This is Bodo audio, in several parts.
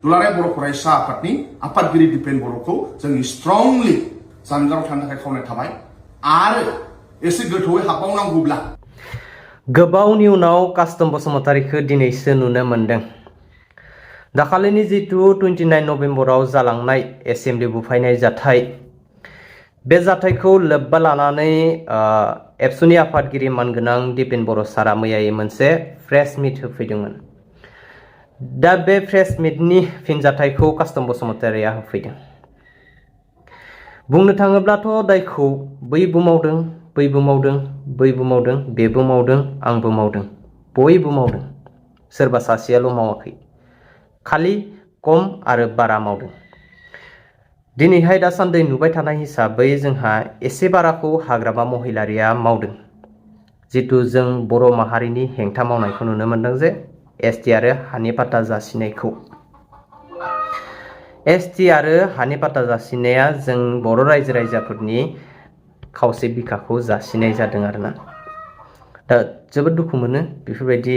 दुलाराय बर' फरायसा आफादनि आफादगिरि दिपेन बर'खौ जोंनि स्ट्रंलि जानगाराव थानो थाखाय खावलायनाय थाबाय आरो एसे गोथौयै हाबबावनांगौब्ला गोबावनि उनाव कास्टम बसुमतारीखौ दिनैसो नुनो मोनदों। दाखालिनि जितु 29 नभेम्बराव जालांनाय एसेम्बलि बुफायनाय जाथाय बे जाथायखौ लोब्बा लानानै एबसुनि आफादगिरि मानगोनां दिपेन बर' सारा मैयायै मोनसे प्रेस मिट होफैदोंमोन। दा बे प्रेस मिटनि फिनजाथायखौ कास्टम बसुमतारीया होफैदों। बुंनो थाङोब्लाथ' दायखौ बैबो मावदों, बैबो मावदों, बैबो मावदों, बेबो मावदों, आंबो मावदों, बयबो मावदों। सोरबा सासेयाल' मावाखै, खालि कम आरो बारा मावदों। दिनैहाय दासान्दि नुबाय थानाय हिसाबै जोंहा एसे बाराखौ हाग्रामा महिलारिया मावदों। जितु जों बर' माहारिनि हेंथा मावनायखौ नुनो मोनदों जे एसटि आरो हानि पाट्टा जासिनायखौ। एसटि आरो हानि पाट्टा जासिनाया जों बर' रायजो राजाफोरनि खावसे बिखाखौ जासिनाय जादों आरोना। दा जोबोद दुखु मोनो बेफोरबायदि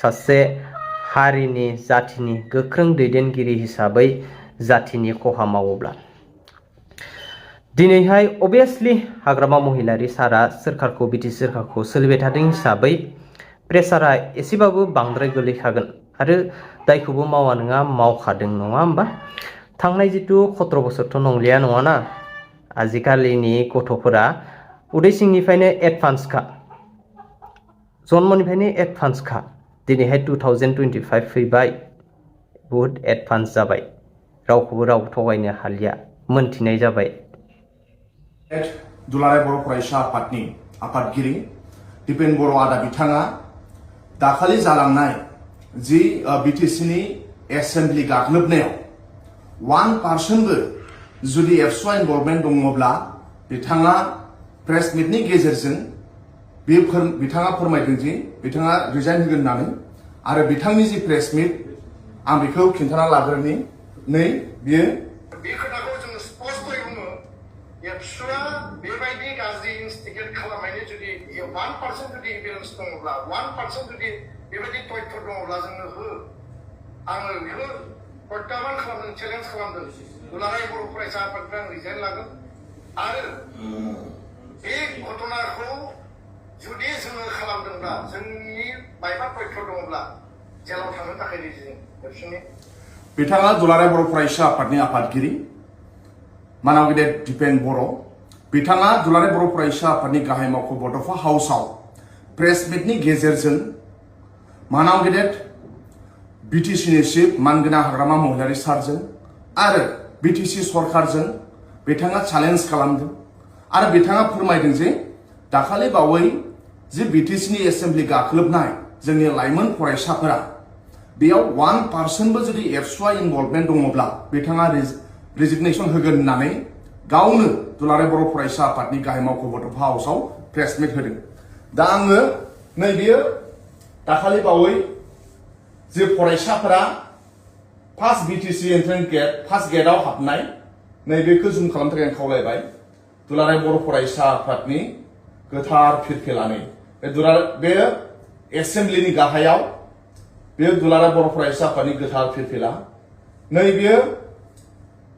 सासे हारिनि जाथिनि गोख्रों दैदेनगिरि हिसाबै जाथिनि खहा मावोब्ला। दिनैहाय अबियासलि हाग्रामा महिलारि सारा सोरखारखौ बिटि सोरखारखौ सोलिबाय थादों हिसाबै प्रेसारा एसेबाबो बांद्राय गोलैखागोन आरो दायखौबो मावा नङा मावखादों नङा होमबा। थांनाय जितु 17 बोसोरथ' नंलिया नङाना। आजिखालिनि गथ'फोरा उदै सिंनिफ्रायनो एडभान्सखा, जन्मनिफ्रायनो एडभान्सखा। दिनैहाय 2025 फैबाय, बुहुत एडभान्स जाबाय, रावखौबो राव थगायनो हालिया, मोनथिनाय जाबाय। दुलाराय बर' फरायसा आफादनि आफादगिरि दिपेन बर' आदा बिथाङा दाखालि जालांनाय जि बिटिसिनि एसेम्बलि गाग्लोबनायाव 1%बो जुदि एबसुआ इनभल्भमेन्ट दङब्ला बिथाङा प्रेस मिटनि गेजेरजों बिथाङा फोरमायदों जि बिथाङा रिजाइन होगोन होननानै आरो बिथांनि जि प्रेस मिट आं बेखौ खिन्थाना लाग्रोनि नै बियो बे खोथाखौ जोङो स्पष्टयै बुङो एबसुआ बेबायदि गाज्रि इनस्टिगेट खालामनायनि जुदि 1% जुदि एभिडेन्स दङब्ला 1% जुदि बेबायदि तथ्य दङब्ला जोंनो हो। आङो बेखौ प्रत्याहान खालामदों, चेलेन्ज खालामदों। दुलाराय बर' फरायसा आफादनिफ्राय आं रिजाइन लागोन आरो बे घटनाखौ जुदि जोङो खालामदोंब्ला जोंनि मायबा तथ्य दङब्ला जेलाव थांनो थाखाय रेडि जों एबसुनि। बिथाङा दुलाराय बर' फरायसा आफादनि आफादगिरि मानाव गेदेर दिपेन बर'। बिथाङा दुलाराय बर' फरायसा आफादनि गाहाय मावख' बड'फा हाउसआव प्रेस मिटनि गेजेरजों मानाव गेदेर बिटिसिनि चिफ मानगोनां हाग्रामा महिलारि सारजों आरो बिटिसि सरकारजों बिथाङा चेलेन्ज खालामदों आरो बिथाङा फोरमायदों जे दाखालि बावै जि बिटिसिनि एसेम्बलि गाग्लोबनाय जोंनि लाइमोन फरायसाफोरा बेयाव 1%बो जुदि एबसुआ इनभल्भमेन्ट दङब्ला बिथाङा रेजिगनेसन होगोन होननानै गावनो दुलाराय बर' फरायसा आफादनि गाहाय मावख' बड'फा हाउसआव प्रेस मिट होदों। दा आङो नैबेयो दाखालि बावै जे फरायसाफोरा first BTC entrance gate first गेटआव हाबनाय नैबेखौ जुम खालामनो थाखाय आं खावलायबाय। दुलाराय बर' फरायसा आफादनि गोथार फिरफिलानै बे एसेम्बलिनि गाहायाव बे दुलाराय बर' फरायसा आफादनि गोथार फिरफिला नैबेयो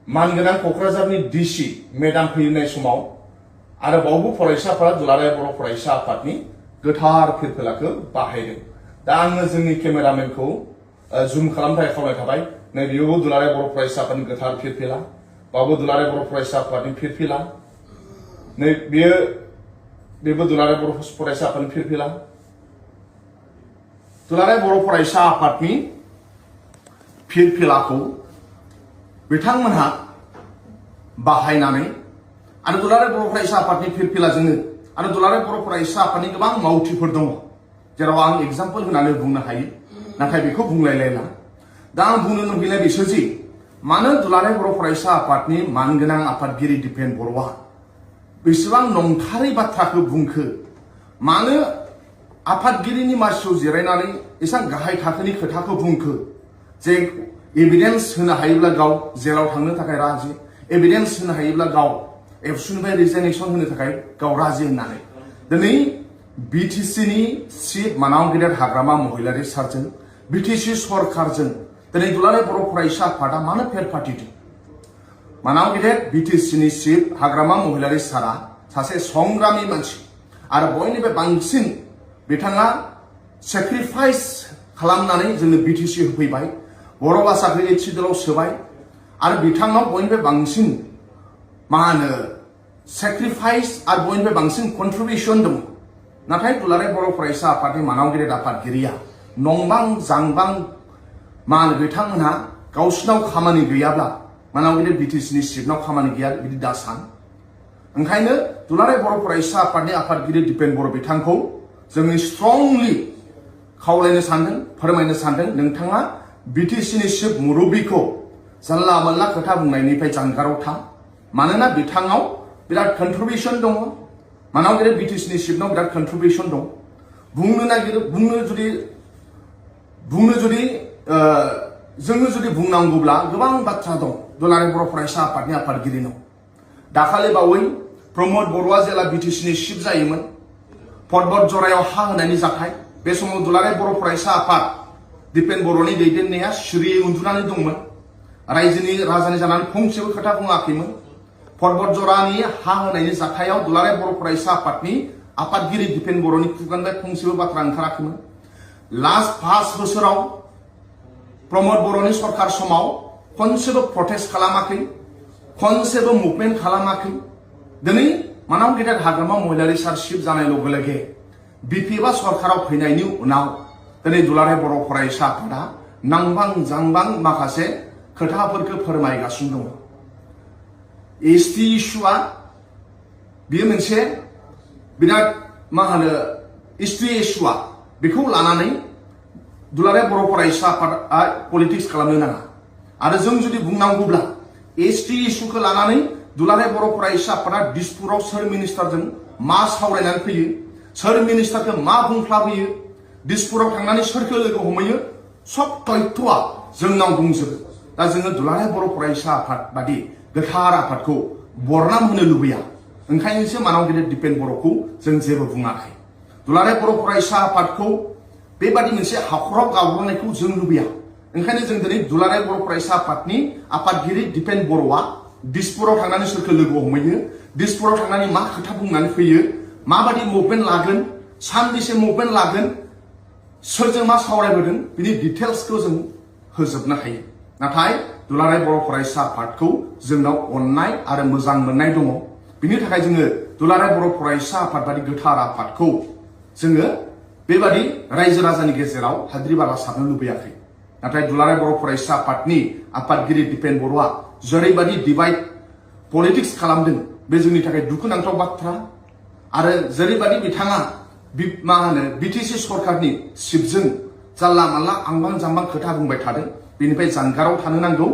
मानगोनां क'क्राझारनि डिसि मेडाम फैनाय समाव आरो बावबो फरायसाफोरा दुलाराय बर' फरायसा आफादनि गोथार फिरफिलाखौ बाहायदों। दा आङो जोंनि केमेरामेनखौ जुम खालामनो थाखाय खावलायनाय थाबाय। नैबेयावबो दुलाराय बर' फरायसा आफादनि गोथार फिरफिला, बावबो दुलाराय बर' फरायसा आफादनि फिरफिला, बेबो दुलाराय बर' फरायसा आफादनि फिरफिला। दुलाराय बर' फरायसा आफादनि फिरफिलाखौ बिथांमोनहा बाहायनानै आरो दुलाराय बर' फरायसा आफादनि फिरफिलाजोंनो आरो दुलाराय बर' फरायसा आफादनि गोबां मावथिफोर दङ जेराव आं एग्जाम्पल होनानै बुंनो हायो, नाथाय बेखौ बुंलायलायला। दा आं बुंनो लुबैनाय बिसो जि मानो दुलाराय बर' फरायसा आफादनि मानगोनां आफादगिरि दिपेन बर'आ बेसेबां नंथारै बाथ्राखौ बुंखो, मानो आफादगिरिनि मासियाव जिरायनानै एसेबां गाहाय थाखोनि खोथाखौ बुंखो जे एभिडेन्स होनो हायोब्ला गाव जेलाव थांनो थाखाय राजि, एभिडेन्स होनो हायोब्ला गाव एबसुनिफ्राय रिजाइनेसन होनो थाखाय गाव राजि होननानै। दिनै बिटिसिनि चिफ मानाव गेदेर हाग्रामा महिलारि सारजों बिटिसि सरकारजों दिनै दुलाराय बर' फरायसा आफादा मानो फेर फाथिदों मानाव गेदेर बिटिसिनि चिफ हाग्रामा महिलारी सारा सासे संग्रामी मानसि आरो बयनिफ्राय बांसिन बिथाङा सेक्रिफाइस खालामनानै जोंनो बिटिसि होफैबाय बर' भाषाखौ एथ सिडुलाव सोबाय आरो बिथांनाव बयनिफ्राय बांसिन मा होनो सेक्रिफाइस आरो बयनिफ्राय बांसिन कन्ट्रिबिउसन दं नाथाय दुलाराय बर' फरायसा आफादनि मानाव गेदेर आफादगिरिया नंबां जांबां मा होनो बिथांमोनहा गावसिनाव खामानि गैयाब्ला मानाव गेदेर बिटिसिनि चिफनाव खामानि गैया बिदि दा सान ओंखायनो दुलाराय बर' फरायसा आफादनि आफादगिरि दिपेन बर' बिथांखौ जोङो स्ट्रंलि खावलायनो सानदों फोरमायनो सानदों नोंथाङा बिटिसिनि चिफ मुरब्बीखौ जानला मोनला खोथा बुंनायनिफ्राय जानगाराव था मानोना बिथाङाव बिराद कन्ट्रिबिउसन दङ मानाव गेदेर बिटिसिनि चिफनाव बिराद कन्ट्रिबिउसन दं बुंनो नागिरो बुंनो जुदि जोङो जुदि बुंनांगौब्ला गोबां बाथ्रा दं दुलाराय बर' फरायसा आफादनि आफादगिरिनाव दाखालि बावै प्रमद बर'आ जेला बिटिसिनि चिफ जायोमोन पर्बत जरायाव हा होनायनि जाथाय बे समाव दुलाराय बर' फरायसा आफाद दिपेन बर'नि दैदेननाया सिरियै उन्दुनानै दंमोन रायजोनि राजानि जानानै फंसेबो खोथा बुङाखैमोन पर्बत जरानि हा होनायनि जाथायाव दुलाराय बर' फरायसा आफादनि आफादगिरि दिपेन बर'नि खुगानिफ्राय फंसेबो बाथ्रा ओंखाराखैमोन लास्ट 5 बोसोराव प्रमद बर'नि सरकार समाव खनसेबो प्रटेस्ट खालामाखै खनसेबो मुभमेन्ट खालामाखै दिनै मानाव गेदेर हाग्रामा महिलारी सार चिफ जानाय लगे लगे बिपिएफआ सरकाराव फैनायनि उनाव दिनै दुलाराय बर' फरायसा आफादा नांबां जांबां माखासे खोथाफोरखौ फोरमायगासिनो दङ एसटि इस्युआ बेयो मोनसे बिराद मा होनो एसटि इस्युआ बेखौ लानानै दुलाराय बर' फरायसा आफादा पलिटिक्स खालामनो नाङा आरो जों जुदि बुंनांगौब्ला एसटि इस्युखौ लानानै दुलाराय बर' फरायसा आफादा दिसपुराव सोर मिनिस्टारजों मा सावरायनानै फैयो सोर मिनिस्टारखौ मा बुंफ्लाबोयो दिसपुराव थांनानै सोरखौ लोगो हमहैयो सब तथ्यआ जोंनाव दंजोबो दा जोङो दुलाराय बर' फरायसा आफाद बादि गोथार आफादखौ बरनाम होनो लुबैया ओंखायनोसो मानाव गेदेर दिपेन बर'खौ जों जेबो बुङाखै दुलाराय बर' फरायसा आफादखौ बेबादि मोनसे हाखराव गावब्रनायखौ जों लुबैया ओंखायनो जों दिनै दुलाराय बर' फरायसा आफादनि आफादगिरि दिपेन बर'आ दिसपुराव थांनानै सोरखौ लोगो हमहैयो दिसपुराव थांनानै मा खोथा बुंनानै फैयो माबादि मुभमेन्ट लागोन सानबेसे मुभमेन्ट लागोन सोरजों मा सावरायबोदों बिनि डिटेल्सखौ जों होजोबनो हायो नाथाय दुलाराय बर' फरायसा आफादखौ जोंनाव अननाय आरो मोजां मोननाय दङ बिनि थाखाय जोङो दुलाराय बर' फरायसा आफाद बादि गोथार आफादखौ जोङो बेबादि रायजो राजानि गेजेराव हाद्रि बाला सारनो लुबैयाखै नाथाय दुलाराय बर' फरायसा आफादनि आफादगिरि दिपेन बर'आ जेरैबादि डिभाइड पलिटिक्स खालामदों बे जोंनि थाखाय दुखुनांथाव बाथ्रा आरो जेरैबादि बिथाङा मा होनो बिटिसि सरकारनि चिफजों जानला मानला आंबां जांबां खोथा बुंबाय थादों बेनिफ्राय जानगाराव थानो नांगौ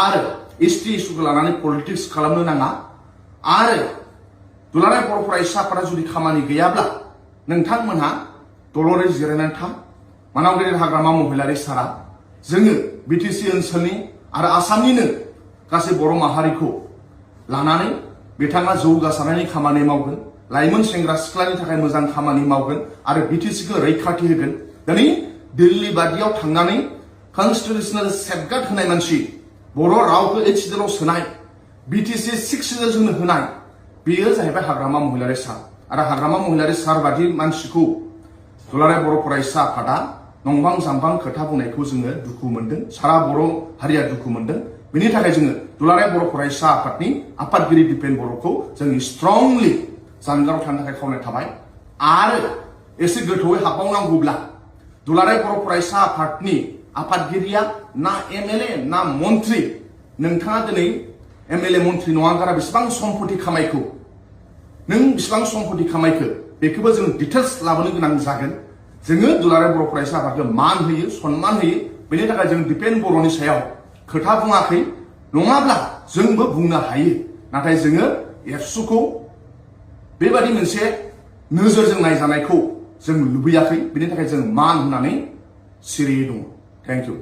आरो एसटि इस्युखौ लानानै पलिटिक्स खालामनो नाङा आरो दुलाराय बर' फरायसा आफादा जुदि खामानि गैयाब्ला नोंथांमोनहा दलरै जिरायनानै था मानाव गेदेर हाग्रामा महिलारी सारा जोङो बिटिसि ओनसोलनि आरो आसामनिनो गासै बर' माहारिखौ लानानै बिथाङा जौगासारनायनि खामानि मावगोन लाइमोन सेंग्रा सिख्लानि थाखाय मोजां खामानि मावगोन आरो बिटिसिखौ रैखाथि होगोन दिनै दिल्ली बादियाव थांनानै कन्स्टिटिउशनेल सेफगार्ड होनाय मानसि बर' रावखौ 8 सिडुलाव सोनाय बिटिसि 6 सिडुल जोंनो होनाय बेयो जाहैबाय हाग्रामा महिलारी सार आरो हाग्रामा महिलारी सार बादि मानसिखौ दुलाराय बर' फरायसा आफादा नंबां जांबां खोथा बुंनायखौ जोङो दुखु मोनदों सारा बर' हारिया दुखु मोनदों बेनि थाखाय जोङो दुलाराय बर' फरायसा आफादनि आफादगिरि दिपेन बर'खौ जों स्ट्रंलि जानगाराव थानो थाखाय खावलायनाय थाबाय आरो एसे गोथौयै हाबबावनांगौब्ला दुलाराय बर' फरायसा आफादनि आफादगिरिया ना एमएलए ना मन्त्रि नोंथाङा दिनै एमएलए मन्त्रि नङा गारा बेसेबां सम्पति खामायखौ नों बेसेबां सम्पति खामायखो बेखौबो जों डिटेल्स लाबोनो गोनां जागोन जोङो दुलाराय बर' फरायसा आफादखौ मान होयो सन्मान होयो बेनि थाखाय जों दिपेन बर'नि सायाव खोथा बुङाखै नङाब्ला जोंबो बुंनो हायो नाथाय जोङो एबसुखौ बेबादि मोनसे नोजोरजों नायजानायखौ जों लुबैयाखै बेनि थाखाय जों मान होनानै सिरियै दङ थेंक इउ